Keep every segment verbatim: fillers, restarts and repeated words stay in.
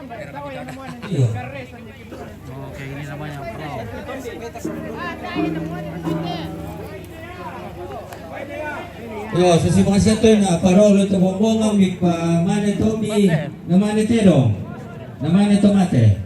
Iyo. Oke, ini namanya pro. Iyo, sisi makasih tu na parolo tu bombongan mi pa mane tombi, na mane tedong, na mane tomate.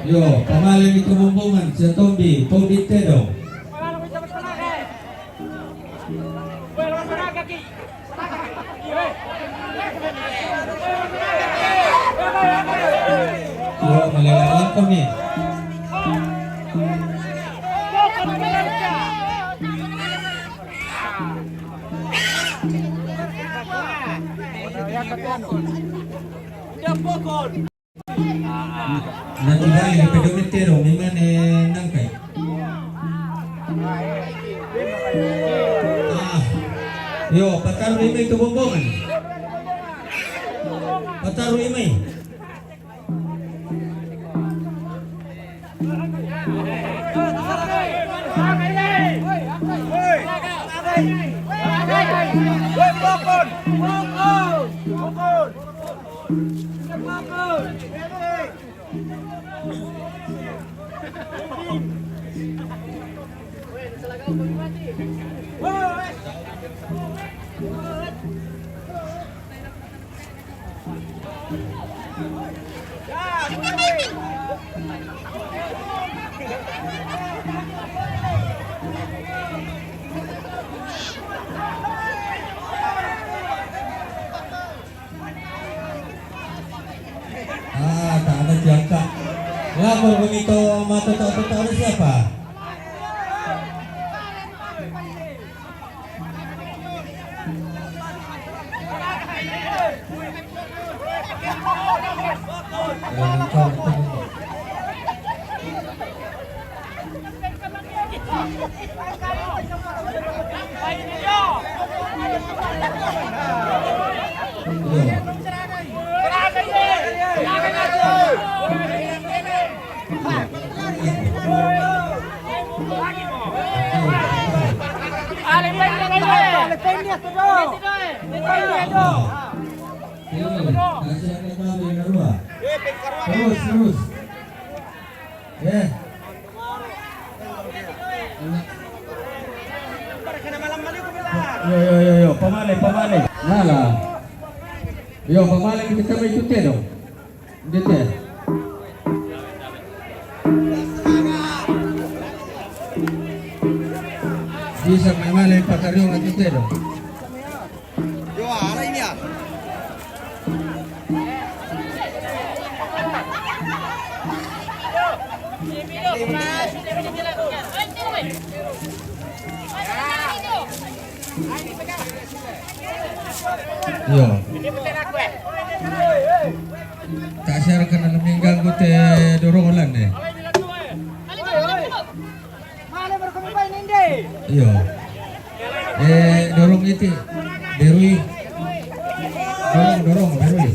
Iyo, pamale mi tu bombongan, sia tombi, tombi tedong. Iyo, malela lako mi. Nanti balik, pedo metero, memang, eh, nangkai. Ah. Iyo, pataru imai tu bombongan. Pataru imai. Ah, tak ada siapa. Lapor kami tu, mata tak tahu siapa. Terus, terus. Eh. Yo, yo, yo, yo, pamale, pamale. Nala. Yo, pamale, kita mai tu tedong. Dete. Bisa mai male pakariong tu tedong. Yo, ala ini ya. Yo. Tak share kana na mengganggu te dorong lan deh. Iyo. Eh, dorong iti. Berui. Dorong, dorong, berui.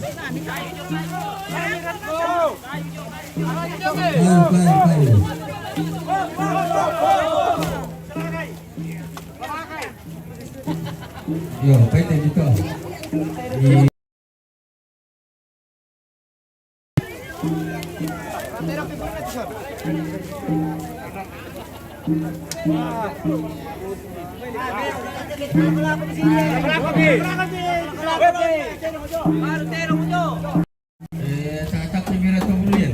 Palu, palu, palu. Iyo, pete gitu. Eh, tak, tak, primera tu bulian.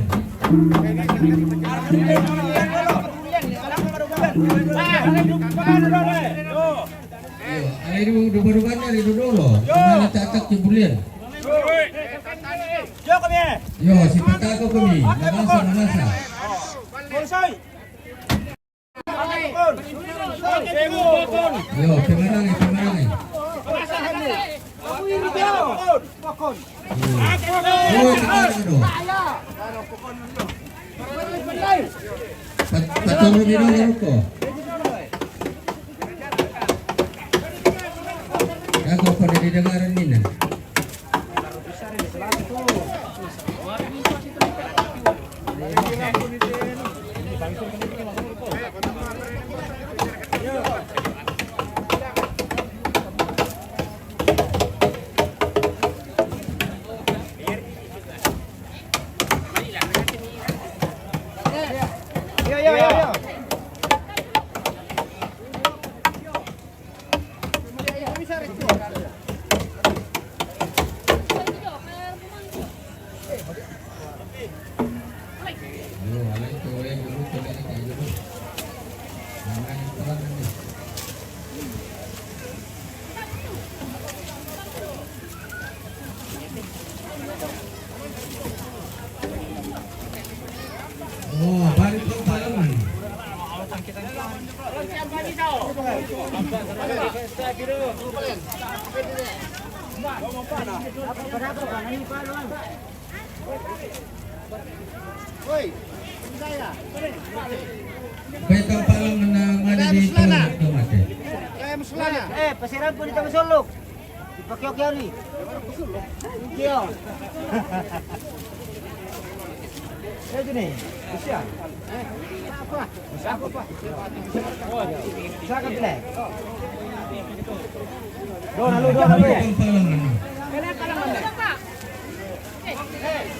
Iyo, ale di duba-duba ni, ale dodolo. Mana tak, tak, bulian. Iyo, si patako kami. Manasa, manasa. Iyo, pemanangi, pemanangi. Iyo. Oh, pemanangi do. Pat-, patoro di dulu ko. Ako pa di dengaran nina. Oh, balik ke Palembang. Betong Palembang na mana di Tolak tu mate. Eh, pasiran pun di Taman Solok. Dipakai-oke ni. Iya. Eh, sini. Siap. Apa? Siapa, Pak? Silakan, Pak. Dona, lu, dona, lu.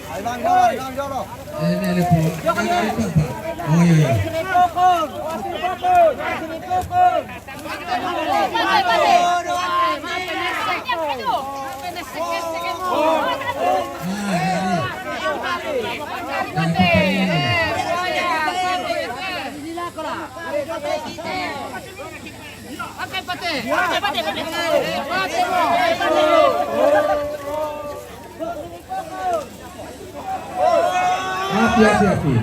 Ayo, Bang, jolo, Bang, jolo. Eh, ini ada po-, ada po-, oh, iya, iya. Sini, Pak. Sini, Pak. Api, api, api.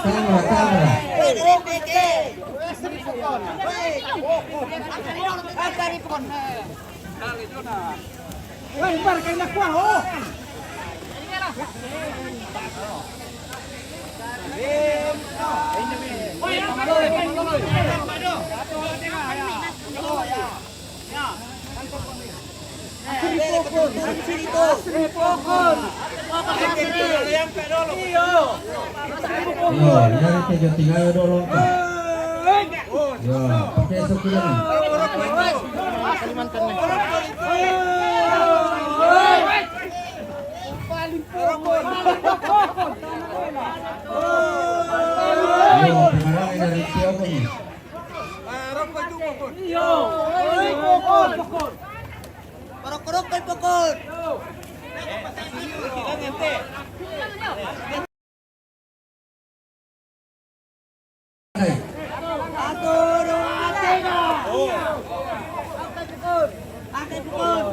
Kamera, kamera. Yo, nyari tejo tinggal dulu. Yo, pakai suku ini. Yo, pengarang dari Tiongkok ni. Parokko-rokko i Pokon. Satu, dua, tiga. Angkat Pokon. Angkat Pokon.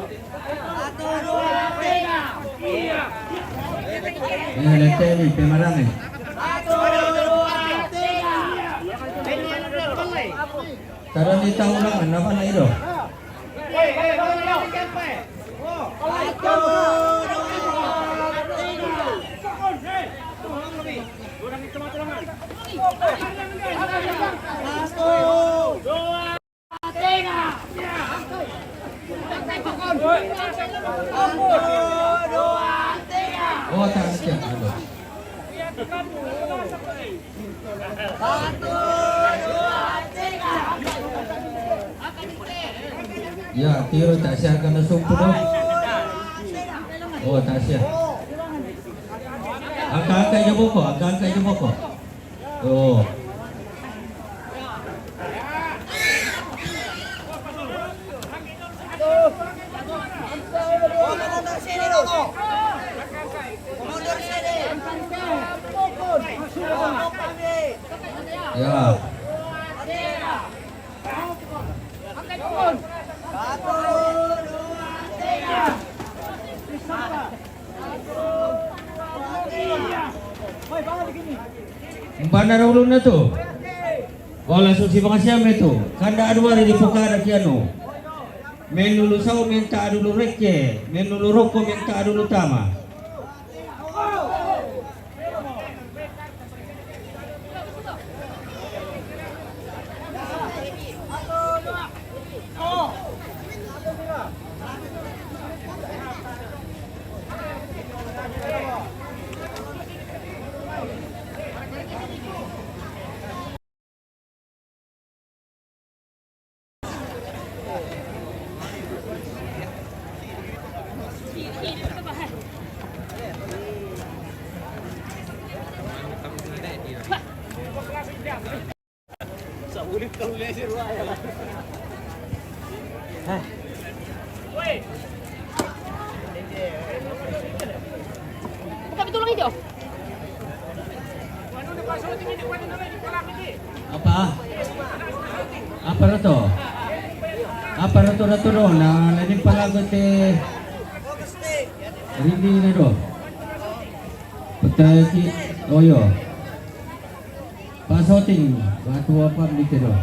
Satu, dua, tiga. Ini lete ni, pemarang ni. Satu, dua, tiga. Kada ni tahu orang, kenapa nak itu? Oh, tak siap, aduh. Ya, tiro tak siap kena sumpu tu. Oh, tak siap. Angkat-angkat je bokok, angkat-angkat je bokok. Oh. Ya. Mbana ra ulunna tu. Wala susi bangasiamme tu. Kanda aduari di pokada kianu. Menulu sau menta adulu rekke, menulu rokko menta adulu tama. Buka pintu lagi, Jo. Apa? Apa na to? Apa na to na to na? Na, na din pala ko te. Hindi na do. Patay si Oyo. Pasoting, batu apa begitu do.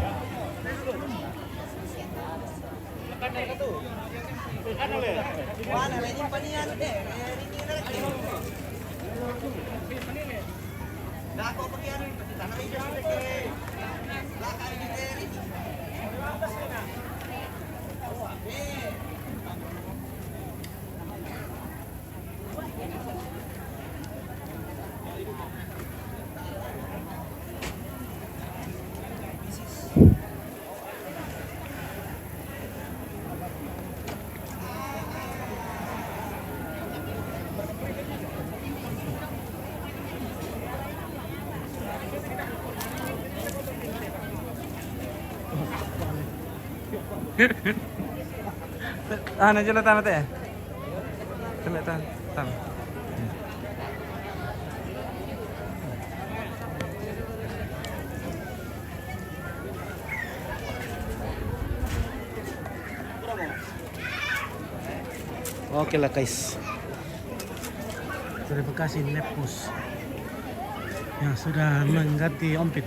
Ah, na jela tama te. Tama, tama, tama. Oke lah, guys. Terima kasih Nepus yang sudah mengganti ompit.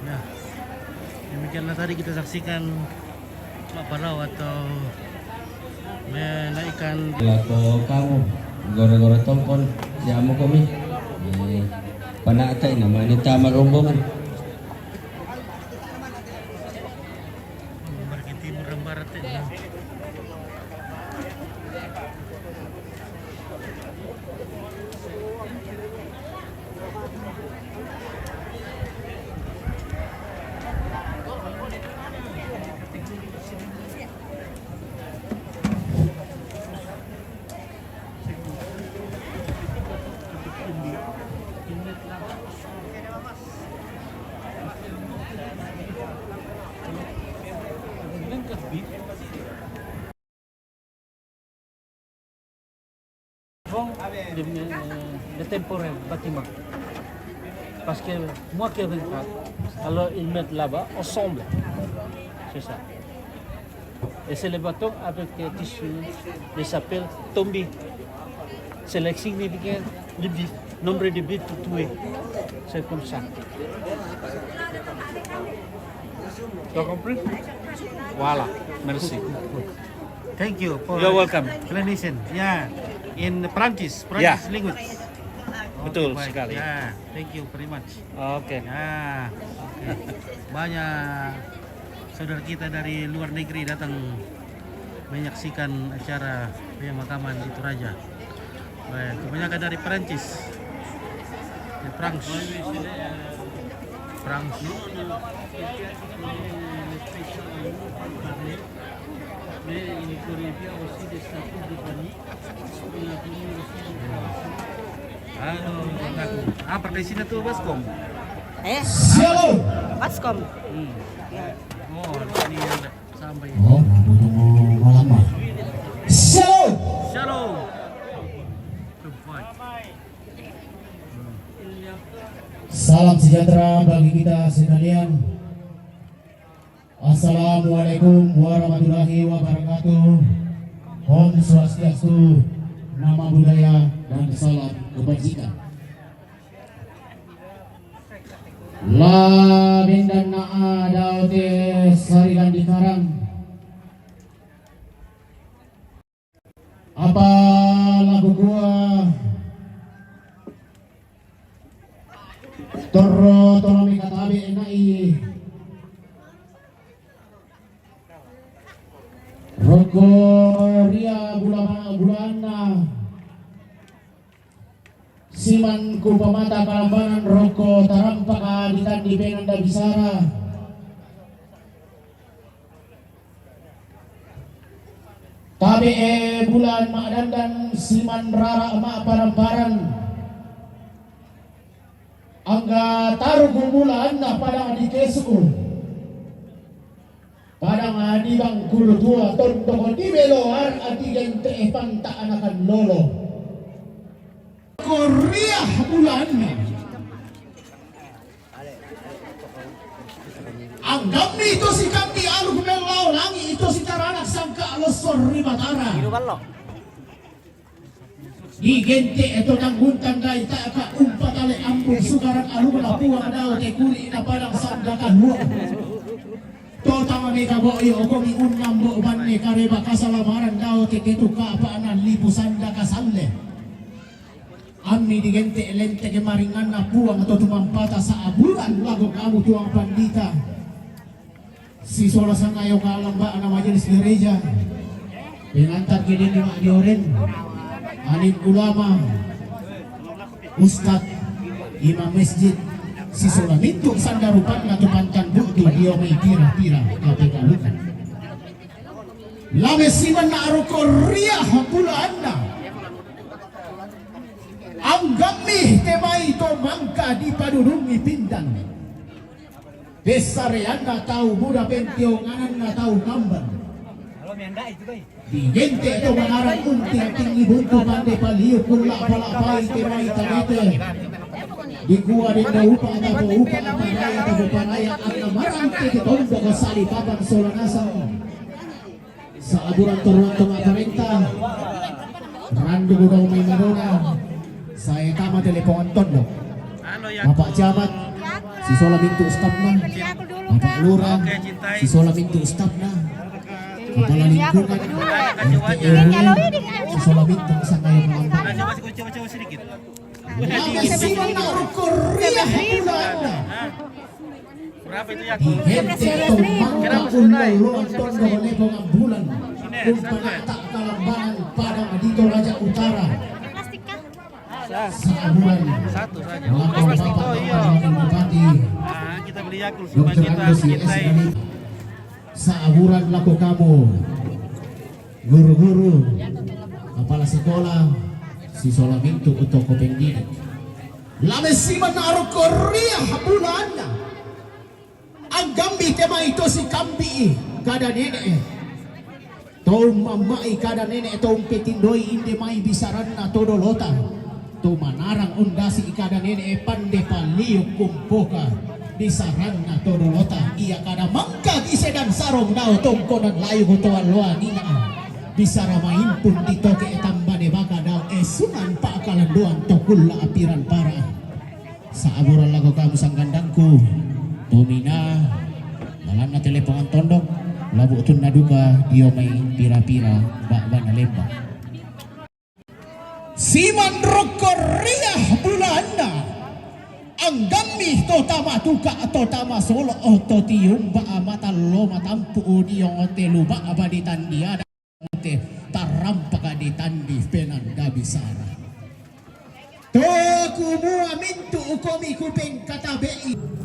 Ya, demikianlah tadi kita saksikan Pak Palau atau menaikkan. Lako kamu, gora-gora tongkon, siamo komi. Eh, panata ini, mana tama rombongan. Marga Timur dan Barat ya. Bon, de, de temporel bâtiment. Parce que moi qui viens pas, alors ils mettent là-bas, ensemble. C'est ça. Et c'est le bâton avec euh, tissu, il s'appelle tombi. C'est le significat de vie, nombre de vie tués. C'est comme ça. Tu as compris? Voilà. Merci. Thank you for You're welcome. Explanation. Yeah. In Prancis, Prancis language. Betul sekali. Yeah. Thank you very much. Oke. Ya, oke. Banyak saudara kita dari luar negeri datang menyaksikan acara pemakaman di Toraja. Baik, kebanyakan dari Perancis. Di Frans. Frans. Ano, ah, parte sino tu, Bascom? Eh? Shalom. Bascom. Hmm. Oh, ini sampai. Oh, mabuhay mo, malamang. Shalom. Shalom. Salam sejahtera bagi kita sekalian. Assalamualaikum warahmatullahi wabarakatuh. Om Swastiastu, Namo Buddhaya, dan salam kebajikan. Labinda na a dau te Sarigan di Karang. Apa lagu gua? Torro, torro mi katabi enai. Roko ria bula-, bulaanna. Siman ku pamata kalambanan roko tarampaka ditandi penanda bisara. Tabe e bulan ma'dandan siman rara ma'paran-paran. Angga taruku bulaanna padang di kesu. Padang di Bangkulu Tua tondok di beloar ati gente panta anakan lolo. Korea bulanna. Anggammi to sikambi alu mellau langi to sitaranak sangka lossor ri Batara. Di gente to tangguntang dai taka umpatale ambung sukaran aluna puang dao te kuli na padang sanda kalua. To tama mega bo yo komi unnambo banne kareba kasalamaran dao te ketuka apa anan lipu sanda kasalle. Ammi digente lente ke maringanna puang to tumampata saaburan lago kamu tuang pandita. Sisola sangayo kalamba'na majelis gereja, pengantar gedeni ma'dioren, alim ulama, ustad, imam masjid, sisola mintu sanda rupanna tu pantan bu'tu dio mai pira-pira kapekalukan. Lame simanna aroko ria bulaanna. Anggammi te mai to mangka dipadudungi pindan. Pessareanna tau buda pentiongananna tau kamban. Digente to manarang unting-tingi buntu pande paliu kulla pala pai te mai tagete. Dikua denda upa atau upa apa daya atau panaya anna marante ke tombok sali papan sola nasang. Saaburan toruan to ma'parenta. Randu gudau mai madona. Sae tama telepongan tondok. Bapak Camat, sisola mintu stafna. Bapak Lurah, sisola mintu stafna. Kepala lingkungan, R T R W, sisola mintu sangayo kalamba'na. Lame simanna roko ria bulaanna. Digente to mangka ullolloan tondok lepongan bulan. Umpanata kalambanan padang di Toraja Utara. Saaburan. Satu saja. Wakil Bapak Wakil Bupati. Dokter Andes, S L I. Saaburan lako kamu, guru-guru, kepala sekolah, sisola mintu toko pendidik. Lame simanna roko ria bulaanna. Anggammi te mai to sikambi kada nene'e. To ummamma'i kada nene'e to umpetindoi inde mai bisaranna to dolota. To manarang undasi kada nene'e pande paliu kumpoka bisaranna to dolota. Ia kada mangka gise dan sarong dao tongkonan layu to alloa nina. Bisara maimpun ditoke tambane baka dao esungan pakalandoan to kulla apiran para. Saaburan lako kamu sanggandangku. Tomina, lalanna telepongan tondok, labu tunna duka dio mai pira-pira ba'bana lembang. Siman roko ria bulaanna. Anggammi to tama tuka to tama solo to tiumba mata lo matampu dio telu ba'ba ditandiada. Te tarampaka ditandi penanda bisara. To kumua mintu ukomi kupengkatabe'i.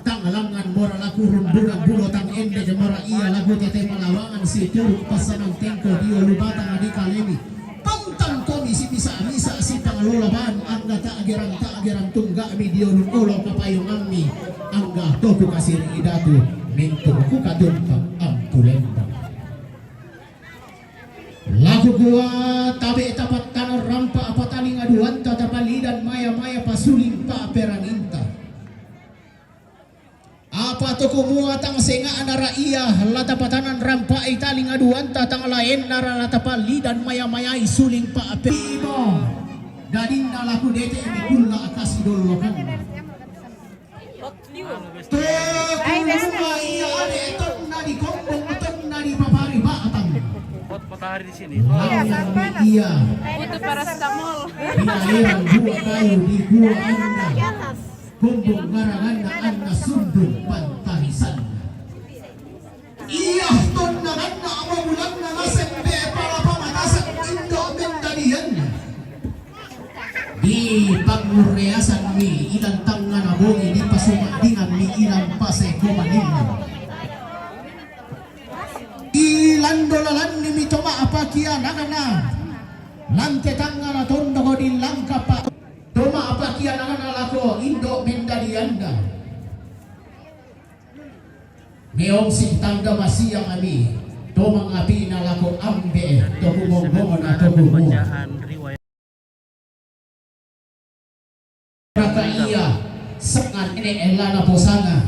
Tang langngan mora laku rumburan bulo tang ende mora ia laku tete malawangan situru pasanang tengko dio lubatang di kalemi. Pantang komi si misa-misa si pangalola ban angga tak gerang tak gerang tunggami dio lukolo kapayungammi angga toku kasiri idatu mintu ku katumpang ampulembang. Laku kua tabe tapattana rampa patalinga duanta tapalidan maya-maya pasuling paperanginta. Apa to kumua tang senga'na ra'ia la tapatanan rampa'i talinga duanta tang laenna ra la tapalidan maya-mayai suling pape. Dadinna laku dete mikulla kasi dollokanna. Tokuma ia ade tonna di kombong tonna di papari batang. Buat matahari di sini. Iya. Butuh paracetamol. Di aliran dua kayu di gua anda. Kombong garanganna anna sundung pantarisanna. Iya tonna ganna ama bulanna Reasan mi ilan tangngana bongi, dipasuma'dingan mi ilan pase komanilli. Ilan dolalanni mi toma' pakianakna, lan te tangngana tondoko dilangkapa' toma' pakianakna lako indo' mendadianna. Meong sitanda masiang ami to mangapi'na lako ambe' to kumombongna to kumua. Raka ia sanga nene' la naposanga,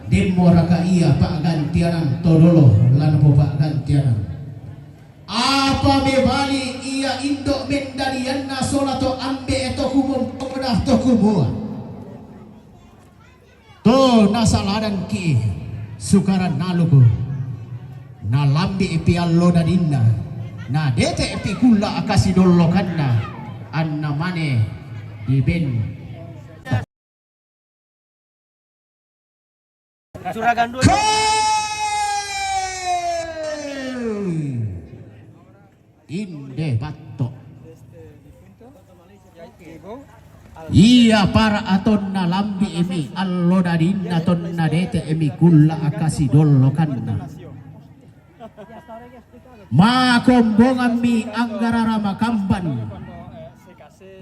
demmo raka ia pa'gantianan to dolo la napopa'gantianan. Apa mebali ia indo' mendadianna sola to ambe' to kumombongna to kumua. To nasaladanki' Sukaran Aluku, nalambi'pi allo dadinna, nadete'pi kulla' kasidollokanna, anna mane diben. Juragan dulu. Hei! Inde batto'. Ia para' tonna lambi'mi allo dadinna tonna dete'mi kulla' kasidollokanna. Makombongammi anggarara makamban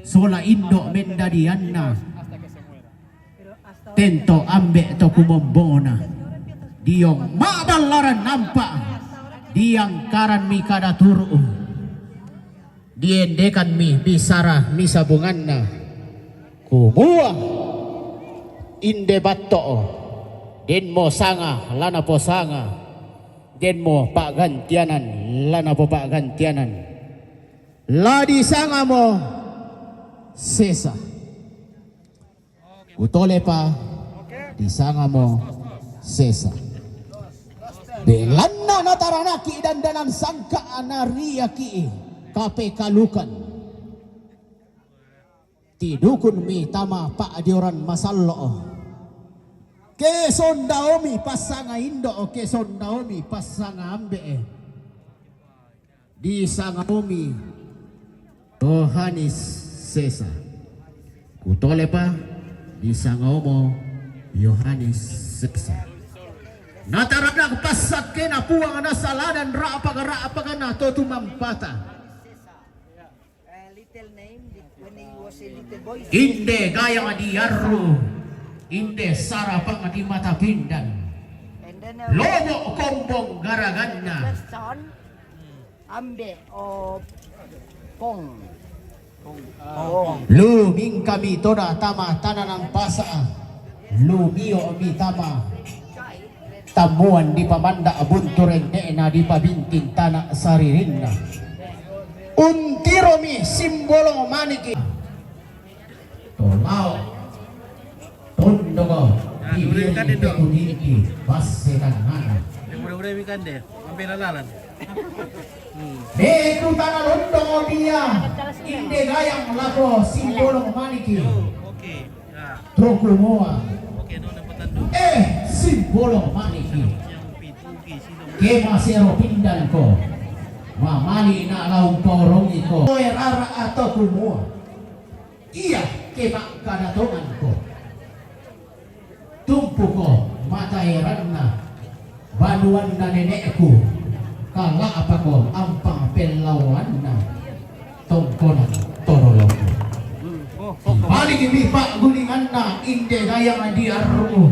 sola indo' mendadianna. Tento ambe' to kumombongna. Diong ma'ballaran nampa', diangkaranmi kada turu'u. Diendekanmi bisara misabunganna. Kumua, inde batto'o, denmo sanga la naposanga, denmo pa'gantianan la napopa'gantianan. La disangamo sesa. Kutolepa disangamo sesa. Belanna nataranaki' dandanan sangka' nariaki' kapekalukan. Tidukunmi tama pa'dioran masallo'o. Kesondaomi passanga indo'o, kesondaomi passanga ambe'e. Disangaomi Yohanes Sesa. Kutolepa, disangaomo Yohanes Sesa. Nataranak passakkena Puang nasaladan ra'pak-ra'pakna to tumampata. Inde gayang diarru, inde sarapang di mata pindan. Lobo' kombong garaganna. Ambe' o pong. Lumingkami toda tama tananan pasa', lumio'mi tama tammuan dipamanda' buntu renne'na dipabinting tana' saririnna. Untiromi simbolong maniki. Tolao. Tondoko. Nah, dibiri dendeku ninti basse tangngana. Udah-udah ikan deh, sampai lalalan. Hmm. Deku tana londoko dia, inde gayang lako simbolong maniki. Oke. Trokumoa. Eh, simbolong maniki. Kemasero pindanko. Mamali na laung paorongiko. Oe rara atau kumua. Ia kema'kadatonganko. Tumpuko mataeranna banuanna nene'ku, kala'pako ampang pellaoanna tongkonan todoloku. Balikmi pa'gulinganna inde gayang diarru'u.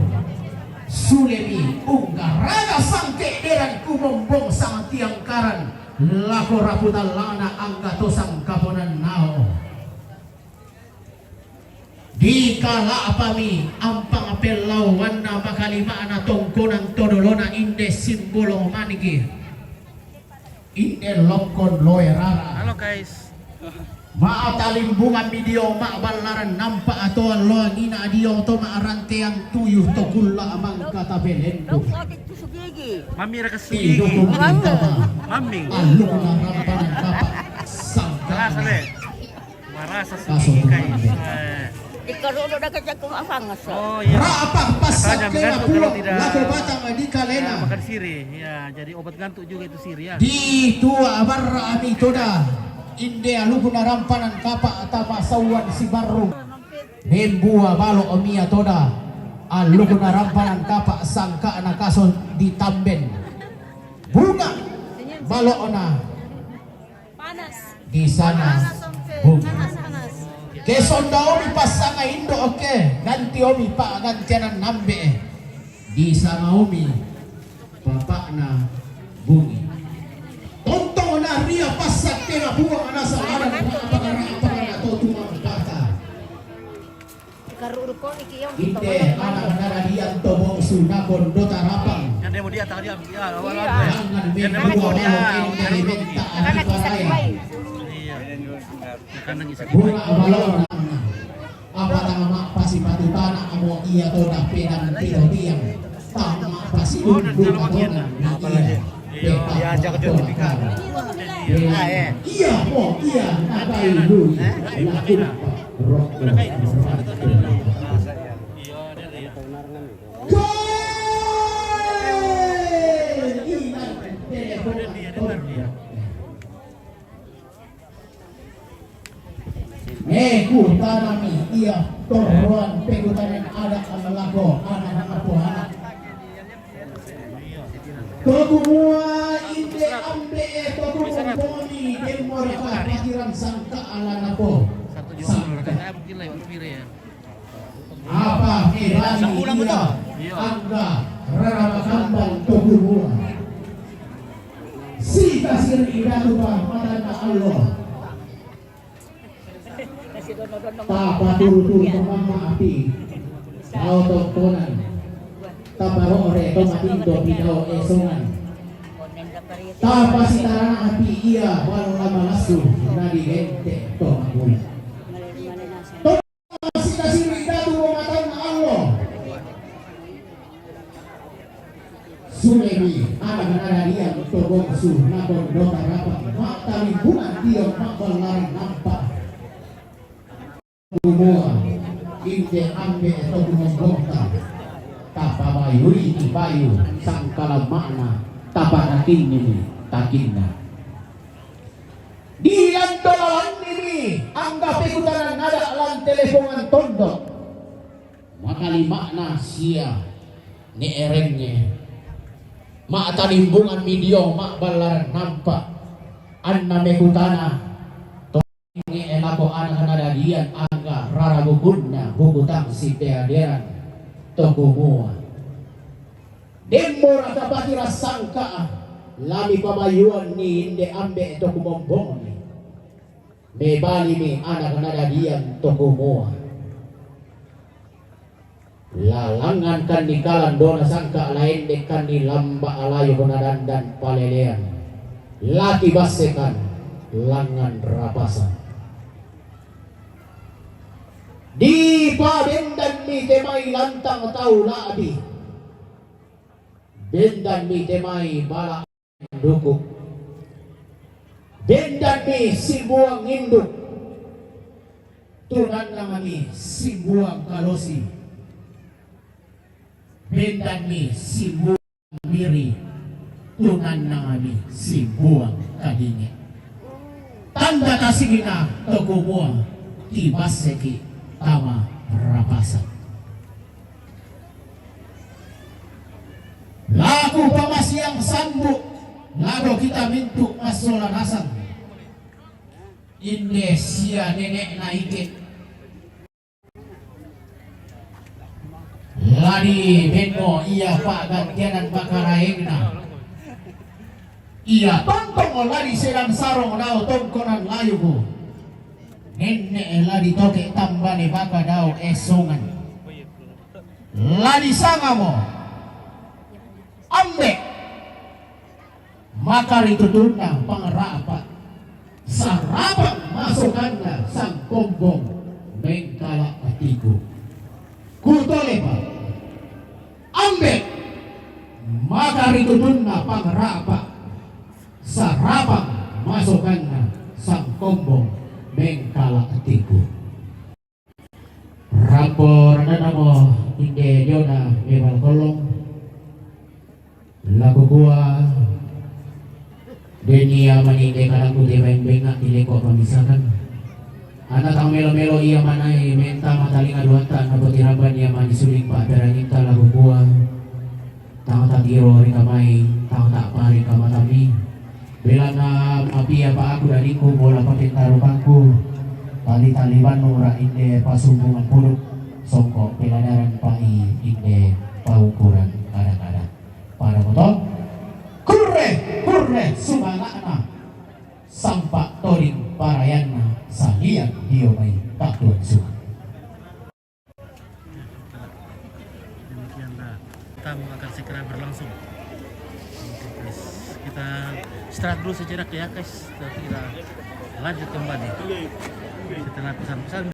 Sulemi unggaraga sangke'deran kumombong sangtiangkaran lako raputallana angga to sangkaponannao. Dikala'pami ampang pellaoanna makalima'na tongkonan todolona inde simbolong maniki. Inde lokkon loe rara. Halo guys. Ma'talimbunganmi dio ma'ballaran nampa' to alloangina dio to ma'rantean tuyu to kulla' mangkata belendu. Mami raka sugigi. Mami. Allukna rampanan kapa' sangkana. Marasa sugigi, guys. Eh. Ikarodo da kacang kumafang, so. Oh, iya. Ra'pak passakkena Puang lako batang di kalena. Makan siri, ya, jadi obat ngantuk juga itu siri, ya. Di tua barra ami toda, inde alukna rampanan kapa' tama sauan sibarru. Membua balo' omi ia toda, allu'na rampanan kapa' sangka'na kaso di Tamben. Bunga' balo'na di sana bungi'. Ke sonda omi passanga indo' oke, ganti omi pa'gantianan ambe'e. Di sana omi bapa'na bungi'. Tontong na ria passakkena Puang nasaba' ada pangara-, pangara to tumambata. Ite ana' nadadian to bongsu nakon do tarapang. Jangan dia mau dia, tangan dia. Ya, awal. Iya. Jangan membua balo' ente menta ati paraya. Iya. Bunga' balo'na. Apa tama ma'pasipatu tana' mo ia to dappedan piro tiang. Tama ma'pasitundu' tona ni ia. Diajak jo tipikal. Iya mo ia nakai lui. Lakukan rokok. Mekutanami ia torroan pekutanan ada' lako ana' napoana. To kumua inde ambe'e to kumombongi demmo deka pakiran sangka' ala napo sangka'. Apa mebali ia angga rara makambang to kumua. Sikasiri' datu pa matanna allo. Tapaturu-turu to mamma'api tau tongkonan. Taparo're to matindo pi tau esongan. Tapasitarana'api ia balla malassu nadigente' to mangula. Sikasiri' datu matanna allo. Sulebi ana' nadadian to bongsu nakon do tarapang ma'talimbungan dio ma'ballaran nampa. Kumua inde ambe' to kumombongta. Tapabayui bayu sangkalamma'na tapatakinnini takinna. Dilan dolalannimi angga pekutanan ada' lan telepongan tondo'. Makalima'na sia ne erengnge. Ma'talimbunganmi dio ma'ballaran nampa. Anna mekutana to nge lako ana' nadadian angga rara bukunna bukutang sipeaderan to kumua. Demmo raka pakira sangka' la mipabayuanni inde ambe' to kumombongni. Mebalimi ana' nadadian to kumua. La langngan kanni kalandona sangka' la ende' kanni lamba' alayu nadandan palelean. La kibassekan langngan rapasan. Dipabendanmi te mai lantang tau la'bi. Bendanmi te mai bala' duku'. Bendanmi simbuang induk. Tunannangmi simbuang kalosi. Bendanmi simbuang miri. Tunannangmi simbuang kadinge. Tanda kasigina to kumua tibasseki tama rapasan. Laku pamasiang sambu' lako kita mintu' massola nasang. Inde sia nene'na ike. La dibenno ia pa'gantianan makaraengna. Ia tontong la disedan sarong dao tongkonan layuku. Nenne' la ditoke' tambane baka dao esongan. La disangamo. Ambe'. Maka ritutunna pangra'pa', sarapang masokanna sangkombong mengkala' atiku. Kutolepa, ambe', maka ritutunna pangra'pa', sarapang masokanna sangkombong mengkala' atiku. Rampo randanamo inde diona mebal kollong. Lakukua, deni amani inde kadangku te main benga' ti leko pamisakan. Ana tang melo-melo ia manai, menta matalinga duanta na potiramban ia mani suling pa peranginta lagu bua. Tang tatiro ri kamai, tang tapari kamatami. Belana mapia pa aku dariku bola pakintaru pangku. Tali-tali banu ra inde pasumbungan puduk. Songko peladaran pai inde paukuran kadang-kadang. Pada moto. Kurre, kurre, sumangana. Sampak toding parayanna salian dio mai katuan sungai. Demikianlah tamu akan segera berlangsung. Oke, guys. Kita istirahat dulu sejenak ya, guys. Nanti kita lanjut kembali setelah pesan-pesan.